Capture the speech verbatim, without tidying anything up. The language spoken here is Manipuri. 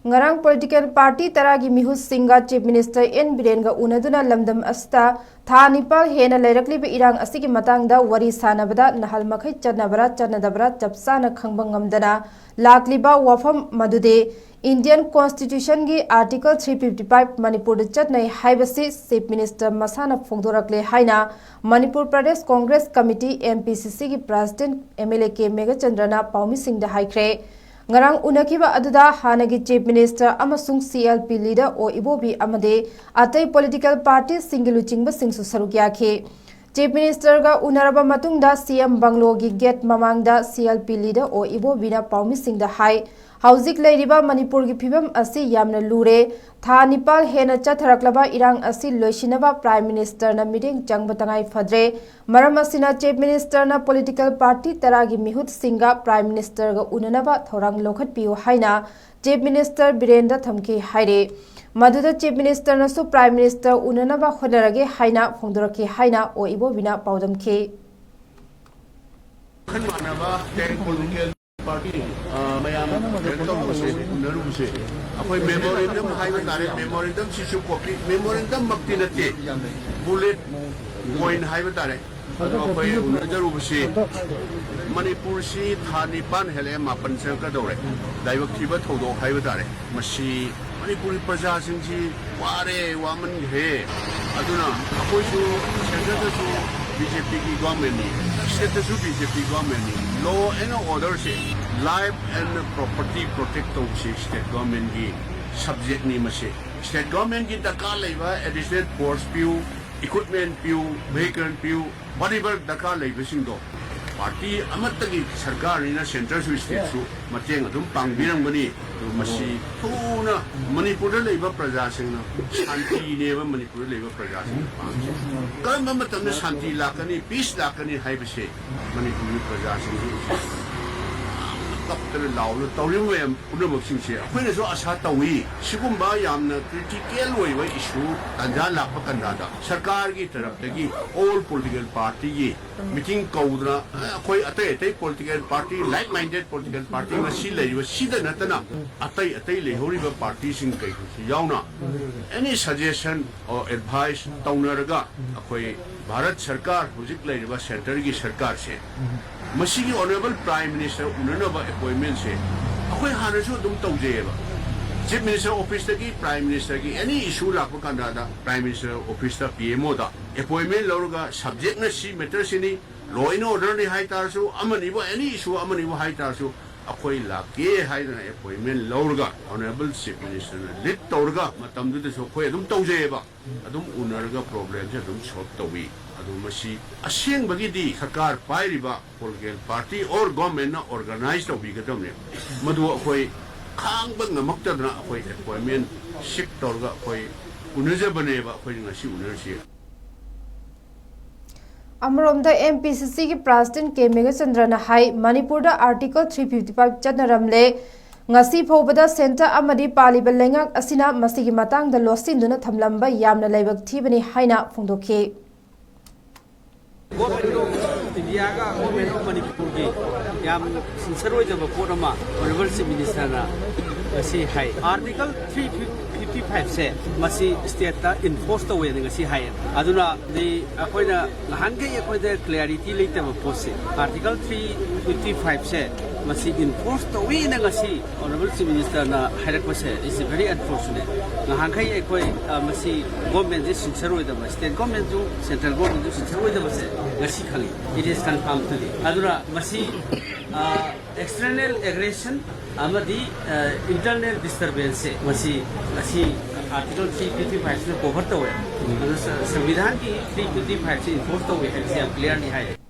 ꯉꯔꯥꯡ ꯄꯣꯂꯤꯇꯤꯀꯦꯜ ꯄꯥꯔꯇꯤ ꯇꯔꯥꯒꯤ ꯃꯤꯍꯨꯠꯁꯤꯡꯒ ꯆꯤꯐ ꯃꯤꯅꯤꯁꯇꯔ ꯑꯦꯟ ꯕꯤꯔꯦꯟꯒ ꯎꯅꯗꯨꯅ ꯂꯝꯗꯝ ꯑꯁꯤꯗ ꯊꯥ ꯅꯤꯄꯥꯜ ꯍꯦꯟꯅ ꯂꯩꯔꯛꯂꯤꯕ ꯏꯔꯥꯡ ꯑꯁꯤꯒꯤ ꯃꯇꯥꯡꯗ ꯋꯥꯔꯤ ꯁꯥꯟꯅꯕꯗ ꯅꯍꯥꯜ ꯃꯈꯩ ꯆꯠꯅꯕ꯭ꯔꯥ ꯆꯠꯅꯗꯕ꯭ꯔꯥ ꯆꯞ ꯆꯥꯅ ꯈꯪꯕ ꯉꯝꯗꯅ ꯂꯥꯛꯂꯤꯕ ꯋꯥꯐꯝ ꯃꯗꯨꯗꯤ ꯏꯟꯗꯤꯌꯟ ꯀꯣꯟꯁꯇꯤꯇ꯭ꯌꯨꯁꯟꯒꯤ ꯑꯥꯔꯇꯤꯀꯜ ꯊ꯭ꯔꯤ ꯐꯤꯐꯇꯤ ꯐꯥꯏꯚ ꯃꯅꯤꯄꯨꯔꯗ ꯆꯠꯅꯩ ꯍꯥꯏꯕꯁꯤ ꯆꯤꯐ ꯃꯤꯅꯤꯁꯇꯔ ꯃꯁꯥꯅ ꯐꯣꯡꯗꯣꯔꯛꯂꯦ ꯍꯥꯏꯅ Manipur Pradesh Congress committee, M P C ꯁꯤꯒꯤ president M L A K ꯃꯦꯘꯆꯟꯗ꯭ꯔꯅ ꯄꯥꯎꯃꯤꯁꯤꯡꯗ ꯍꯥꯏꯈ꯭ꯔꯦ꯫ ꯉꯔꯥꯡ ꯎꯅꯈꯤꯕ ꯑꯗꯨꯗ ꯍꯥꯟꯅꯒꯤ ꯆꯤꯐ ꯃꯤꯅꯤꯁꯇꯔ ꯑꯃꯁꯨꯡ ꯁꯤ ꯑꯦꯜ ꯄꯤ ꯂꯤꯗꯔ ꯑꯣ ꯏꯕꯣꯕꯤ ꯑꯃꯗꯤ ꯑꯇꯩ ꯄꯣꯂꯤꯇꯤꯀꯦꯜ ꯄꯥꯔꯇꯤꯁꯤꯡꯒꯤ ꯂꯨꯆꯤꯡꯕꯁꯤꯡꯁꯨ ꯁꯔꯨꯛ ꯌꯥꯈꯤ꯫ ꯆꯤꯐ ꯃꯤꯅꯤꯁꯇꯔꯒ ꯎꯅꯔꯕ ꯃꯇꯨꯡꯗ ꯁꯤ ꯑꯦꯝ ꯕꯪꯂꯣꯒꯤ ꯒꯦꯠ ꯃꯃꯥꯡꯗ ꯁꯤ ꯑꯦꯜ ꯄꯤ ꯂꯤꯗꯔ ꯑꯣ ꯏꯕꯣꯕꯤꯅ ꯄꯥꯎꯃꯤꯁꯤꯡꯗ ꯍꯥꯏ, ꯍꯧꯖꯤꯛ ꯂꯩꯔꯤꯕ ꯃꯅꯤꯄꯨꯔꯒꯤ ꯐꯤꯕꯝ ꯑꯁꯤ ꯌꯥꯝꯅ ꯂꯨꯔꯦ꯫ ꯊꯥ ꯅꯤꯄꯥꯜ ꯍꯦꯟꯅ ꯆꯠꯊꯔꯛꯂꯕ ꯏꯔꯥꯡ ꯑꯁꯤ ꯂꯣꯏꯁꯤꯟꯅꯕ ꯄ꯭ꯔꯥꯏꯝ ꯃꯤꯅꯤꯁꯇꯔꯅ ꯃꯤꯠꯌꯦꯡ ꯆꯪꯕ ꯇꯉꯥꯏ ꯐꯗ꯭ꯔꯦ꯫ ꯃꯔꯝ ꯑꯁꯤꯅ ꯆꯤꯐ ꯃꯤꯅꯤꯁꯇꯔꯅ ꯄꯣꯂꯤꯇꯤꯀꯦꯜ ꯄꯥꯔꯇꯤ ꯇꯔꯥꯒꯤ ꯃꯤꯍꯨꯠꯁꯤꯡꯒ ꯄ꯭ꯔꯥꯏꯝ ꯃꯤꯅꯤꯁꯇꯔꯒ ꯎꯅꯅꯕ ꯊꯧꯔꯥꯡ ꯂꯧꯈꯠꯄꯤꯌꯨ ꯍꯥꯏꯅ ꯆꯤꯐ ꯃꯤꯅꯤꯁꯇꯔ ꯕꯤꯔꯦꯟꯗ ꯊꯝꯈꯤ ꯍꯥꯏꯔꯤ꯫ ꯃꯗꯨꯗ ꯆꯤꯐ ꯃꯤꯅꯤꯁꯇꯔꯅꯁꯨ ꯄ꯭ꯔꯥꯏꯝ ꯃꯤꯅꯤꯁꯇꯔ ꯎꯅꯅꯕ ꯍꯣꯠꯅꯔꯒꯦ ꯍꯥꯏꯅ ꯐꯣꯡꯗꯣꯔꯛꯈꯤ ꯍꯥꯏꯅ ꯑꯣ ꯏꯕꯣꯕꯤꯅ ꯄꯥꯎꯗꯝꯈꯤ꯫ ꯋꯥꯈꯜ ꯃꯥꯟꯅꯕ ꯇꯦꯟ ꯄꯣꯂꯤꯇꯤꯀꯦꯜ ꯄꯥꯔꯇꯤ, ꯑ, ꯃꯌꯥꯝ ꯀꯩꯅꯣ ꯇꯧꯔꯨꯕꯁꯦ, ꯎꯅꯔꯨꯕꯁꯦ, ꯑꯩꯈꯣꯏ ꯃꯦꯃꯣꯔꯦꯟꯗꯝ ꯍꯥꯏꯕ ꯇꯥꯔꯦ, ꯃꯦꯃꯣꯔꯦꯟꯗꯝꯁꯤꯁꯨ ꯀꯣꯄꯤ, ꯃꯦꯃꯣꯔꯦꯟꯗꯝꯃꯛꯇꯤ ꯅꯠꯇꯦ, ꯕꯨꯂꯦꯠ ꯄꯣꯏꯟ ꯍꯥꯏꯕ ꯇꯥꯔꯦ꯫ ꯑꯗꯣ ꯑꯩꯈꯣꯏ ꯎꯅꯖꯔꯨꯕꯁꯤ ꯃꯅꯤꯄꯨꯔꯁꯤ ꯊꯥ ꯅꯤꯄꯥꯟ ꯍꯦꯜꯂꯛꯑꯦ, ꯃꯥꯄꯟ ꯆꯪꯉꯛꯀꯗꯧꯔꯦ꯫ ꯂꯥꯏꯕꯛ ꯊꯤꯕ ꯊꯧꯗꯣꯛ ꯍꯥꯏꯕ ꯇꯥꯔꯦ꯫ ꯃꯁꯤ ꯃꯅꯤꯄꯨꯔꯒꯤ ꯄ꯭ꯔꯖꯥꯁꯤꯡꯁꯤ ꯋꯥꯔꯦ, ꯋꯥꯃꯟꯈ꯭ꯔꯦ꯫ ꯑꯗꯨꯅ ꯑꯩꯈꯣꯏꯁꯨ ꯁꯦꯟꯇꯔꯗꯁꯨ ꯕꯤ ꯖꯦ ꯄꯤꯒꯤ ꯒꯣꯔꯃꯦꯟꯅꯤ, ꯁ꯭ꯇꯦꯠꯇꯁꯨ ꯕꯤ ꯖꯦ ꯄꯤ ꯒꯣꯔꯃꯦꯟꯅꯤ꯫ Law and orderꯁꯦ, life and property protect ꯇꯧꯕꯁꯤ ꯁ꯭ꯇꯦꯠ ꯒꯣꯔꯃꯦꯟꯒꯤ ꯁꯕꯖꯦꯛꯅꯤ꯫ ꯃꯁꯤ ꯁ꯭ꯇꯦꯠ ꯒꯣꯔꯃꯦꯟꯒꯤ ꯗꯔꯀꯥꯔ ꯂꯩꯕ ꯑꯦꯗꯤꯁꯅꯦꯜ ꯐꯣꯔꯁ ꯄꯤꯌꯨ, ꯏꯀ꯭ꯋꯤꯞꯃꯦꯟ ꯄꯤꯌꯨ, ꯚꯦꯍꯤꯀꯜ ꯄꯤꯌꯨ, whatever ꯗꯔꯀꯥꯔ ꯂꯩꯕꯁꯤꯡꯗꯣ ꯄꯥꯔꯇꯤ ꯑꯃꯠꯇꯒꯤ ꯁꯔꯀꯥꯔꯅꯤꯅ ꯁꯦꯟꯇꯔꯁꯨ ꯁ꯭ꯇꯦꯠꯁꯨ ꯃꯇꯦꯡ ꯑꯗꯨꯝ ꯄꯥꯡꯕꯤꯔꯝꯒꯅꯤ꯫ ꯑꯗꯨ ꯃꯁꯤ ꯊꯨꯅ ꯃꯅꯤꯄꯨꯔꯗ ꯂꯩꯕ ꯄ꯭ꯔꯖꯥꯁꯤꯡꯅ ꯁꯥꯟꯇꯤꯅꯦꯕ ꯃꯅꯤꯄꯨꯔꯗ ꯂꯩꯕ ꯄ꯭ꯔꯖꯥꯁꯤꯡꯅ ꯄꯥꯝꯃꯤꯁꯦ꯫ ꯀꯔꯝꯕ ꯃꯇꯝꯗ ꯁꯥꯟꯇꯤ ꯂꯥꯛꯀꯅꯤ, ꯄꯤꯁ ꯂꯥꯛꯀꯅꯤ ꯍꯥꯏꯕꯁꯦ ꯃꯅꯤꯄꯨꯔꯒꯤ ꯄ꯭ꯔꯖꯥꯁꯤꯡꯁꯤ ꯌꯥꯝꯅ ꯀꯞꯇꯅ ꯂꯥꯎꯅ ꯇꯧꯔꯤꯕ ꯃꯌꯥꯝ ꯄꯨꯝꯅꯃꯛꯁꯤꯡꯁꯦ ꯑꯩꯈꯣꯏꯅꯁꯨ ꯑꯁꯥ ꯇꯧꯏ꯫ ꯁꯤꯒꯨꯝꯕ ꯌꯥꯝꯅ critical ꯑꯣꯏꯕ issue ꯇꯥꯟꯖꯥ ꯂꯥꯛꯄ ꯀꯥꯟꯗ ꯁꯔꯀꯥꯔꯒꯤ ꯇꯔꯞꯇꯒꯤ, all political partyꯒꯤ meeting ꯀꯧꯗꯅ, ꯑꯩꯈꯣꯏ ꯑꯇꯩ ꯑꯇꯩ political party, like minded political party ꯉꯁꯤ ꯂꯩꯔꯤꯕ ꯁꯤꯗ ꯅꯠꯇꯅ ꯑꯇꯩ ꯑꯇꯩ ꯂꯩꯍꯧꯔꯤꯕ partyꯁꯤꯡ ꯀꯩꯁꯨ ꯌꯥꯎꯅ any suggestion or advice ꯇꯧꯅꯔꯒ ꯑꯩꯈꯣꯏ ꯚꯥꯔꯠ ꯁꯔꯀꯥꯔ, ꯍꯧꯖꯤꯛ ꯂꯩꯔꯤꯕ centreꯒꯤ ꯁꯔꯀꯥꯔꯁꯦ, ꯃꯁꯤꯒꯤ Honourable Prime Minister ꯎꯅꯅꯕ appointmentꯁꯦ ꯑꯩꯈꯣꯏ ꯍꯥꯟꯅꯁꯨ ꯑꯗꯨꯝ ꯇꯧꯖꯩꯌꯦꯕ꯫ Chief Minister officeꯇꯒꯤ, Prime Ministerꯒꯤ any issue ꯂꯥꯛꯄ ꯀꯥꯟꯗ Prime Minister officeꯇ, PMOꯗ appointment ꯂꯧꯔꯒ subjectꯅ ꯁꯤ matterꯁꯤꯅꯤ, law and orderꯅꯤ ꯍꯥꯏ ꯇꯥꯔꯁꯨ, ꯑꯃꯅꯤꯕꯨ, any issue ꯑꯃꯅꯤꯕꯨ ꯍꯥꯏ ꯇꯥꯔꯁꯨ, ꯑꯩꯈꯣꯏ ꯂꯥꯛꯀꯦ ꯍꯥꯏꯗꯅ appointment ꯂꯧꯔꯒ Honourable Chief Ministerꯅ lead ꯇꯧꯔꯒ ꯃꯇꯝꯗꯨꯗꯁꯨ ꯑꯩꯈꯣꯏ ꯑꯗꯨꯝ ꯇꯧꯖꯩꯌꯦꯕ꯫ ꯑꯗꯨꯝ ꯎꯅꯔꯒ problemꯁꯦ ꯑꯗꯨꯝ solve ꯇꯧꯏ꯫ ꯑꯗꯨ ꯃꯁꯤ ꯑꯁꯦꯡꯕꯒꯤꯗꯤ ꯁꯔꯀꯥꯔ ꯄꯥꯏꯔꯤꯕ political party or governmentꯅ organize ꯇꯧꯕꯤꯒꯗꯕꯅꯦ꯫ ꯃꯗꯨ ꯑꯩꯈꯣꯏ ꯈꯥꯡꯕ ꯉꯝꯃꯛꯇꯗꯅ ꯑꯩꯈꯣꯏ appointment seek ꯇꯧꯔꯒ ꯑꯩꯈꯣꯏ ꯎꯅꯖꯕꯅꯦꯕ, ꯑꯩꯈꯣꯏ ꯉꯁꯤ ꯎꯅꯔꯤꯁꯤ꯫ ꯑꯃꯔꯣꯝꯗ, MPCCꯒꯤ President K ꯃꯦꯘꯆꯟꯗ꯭ꯔꯅ ꯍꯥꯏ, ꯃꯅꯤꯄꯨꯔꯗ Article three fifty five ꯆꯠꯅꯔꯝꯂꯦ꯫ ꯉꯁꯤ ꯐꯥꯎꯕꯗ centre ꯑꯃꯗꯤ ꯄꯥꯜꯂꯤꯕ ꯂꯩꯉꯥꯛ ꯑꯁꯤꯅ ꯃꯁꯤꯒꯤ ꯃꯇꯥꯡꯗ ꯂꯣꯠꯁꯤꯟꯗꯨꯅ ꯊꯝꯂꯝꯕ ꯌꯥꯝꯅ ꯂꯥꯏꯕꯛ ꯊꯤꯕꯅꯤ ꯍꯥꯏꯅ ꯐꯣꯡꯗꯣꯛꯈꯤ꯫ Government of Indiaꯒ Government of ꯃꯅꯤꯄꯨꯔꯒꯤ ꯌꯥꯝ sincere ꯑꯣꯏꯗꯕ ꯄꯣꯠ ꯑꯃ Honourable Chief Ministerꯅ ꯉꯁꯤ ꯍꯥꯏ꯫ Article three fifty fiveꯁꯦ ꯃꯁꯤ stateꯇ enforce ꯇꯧꯋꯦꯅ ꯉꯁꯤ ꯍꯥꯏꯌꯦ꯫ ꯑꯗꯨꯅ ꯑꯩꯈꯣꯏꯅ ꯅꯍꯥꯟꯈꯩ ꯑꯩꯈꯣꯏꯗ clarity ꯂꯩꯇꯕ ꯄꯣꯠꯁꯦ, Article three fifty fiveꯁꯦ ꯃꯁꯤ enforce ꯇꯧꯋꯦꯅ ꯉꯁꯤ Honourable Chief Ministerꯅ ꯍꯥꯏꯔꯛꯄꯁꯦ is very unfortunate꯫ ꯅꯍꯥꯟꯈꯩ ꯑꯩꯈꯣꯏ ꯃꯁꯤ governmentꯁꯦ sincere ꯑꯣꯏꯗꯕ, state governmentꯁꯨ central governmentꯁꯨ sincere ꯑꯣꯏꯗꯕꯁꯦ ꯉꯁꯤ ꯈꯪꯉꯤ꯫ It is confirmed today꯫ ꯑꯗꯨꯅ ꯃꯁꯤ external aggression ꯑꯃꯗꯤ internal disturbanceꯁꯦ ꯃꯁꯤ ꯉꯁꯤ Article three fifty fiveꯁꯤꯅ cover ꯇꯧꯋꯦ꯫ ꯑꯗꯨ ꯁꯪꯕꯤꯙꯥꯟꯒꯤ three fifty fiveꯁꯤ enforce ꯇꯧꯋꯦ ꯍꯥꯏꯕꯁꯤ ꯌꯥꯝ clearly ꯍꯥꯏꯔꯦ꯫